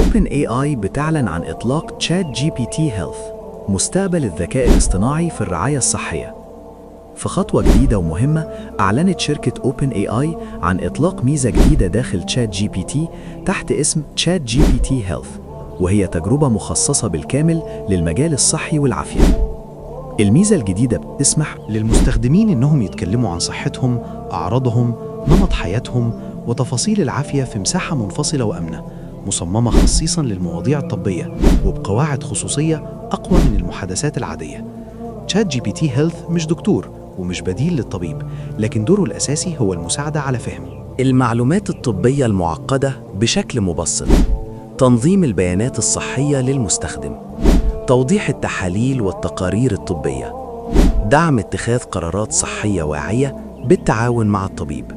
OpenAI بتعلن عن إطلاق ChatGPT Health، مستقبل الذكاء الاصطناعي في الرعاية الصحية. في خطوة جديدة ومهمة، أعلنت شركة OpenAI عن إطلاق ميزة جديدة داخل ChatGPT تحت اسم ChatGPT Health، وهي تجربة مخصصة بالكامل للمجال الصحي والعافية. الميزة الجديدة بتسمح للمستخدمين إنهم يتكلموا عن صحتهم، أعراضهم، نمط حياتهم، وتفاصيل العافية في مساحة منفصلة وآمنة، مصممة خصيصا للمواضيع الطبية وبقواعد خصوصية أقوى من المحادثات العادية. ChatGPT Health مش دكتور ومش بديل للطبيب، لكن دوره الأساسي هو المساعدة على فهم المعلومات الطبية المعقدة بشكل مبسط، تنظيم البيانات الصحية للمستخدم، توضيح التحاليل والتقارير الطبية، دعم اتخاذ قرارات صحية واعية بالتعاون مع الطبيب.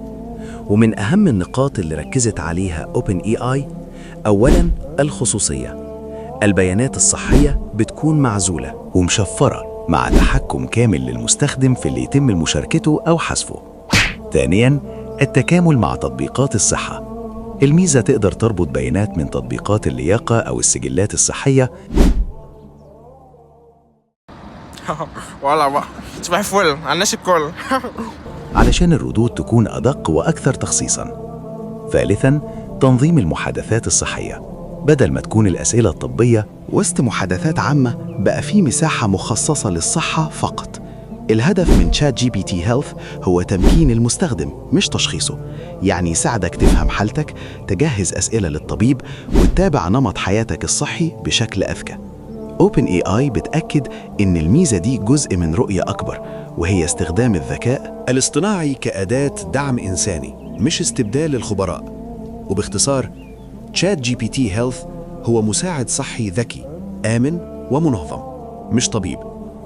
ومن أهم النقاط اللي ركزت عليها OpenAI، أولاً الخصوصية، البيانات الصحية بتكون معزولة ومشفرة مع تحكم كامل للمستخدم في اللي يتم مشاركته أو حذفه. ثانياً، التكامل مع تطبيقات الصحة، الميزة تقدر تربط بيانات من تطبيقات اللياقة أو السجلات الصحية. والله بقى صباح الفل على الناس الكل. علشان الردود تكون أدق وأكثر تخصيصاً. ثالثاً، تنظيم المحادثات الصحية، بدل ما تكون الأسئلة الطبية وسط محادثات عامة، بقى في مساحة مخصصة للصحة فقط. الهدف من ChatGPT Health هو تمكين المستخدم مش تشخيصه، يعني يساعدك تفهم حالتك، تجهز أسئلة للطبيب، وتتابع نمط حياتك الصحي بشكل أذكى. OpenAI بتأكد إن الميزة دي جزء من رؤية أكبر، وهي استخدام الذكاء الاصطناعي كأداة دعم إنساني مش استبدال للخبراء. وباختصار، ChatGPT Health هو مساعد صحي ذكي، آمن ومنظم، مش طبيب،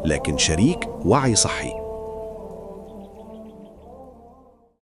لكن شريك وعي صحي.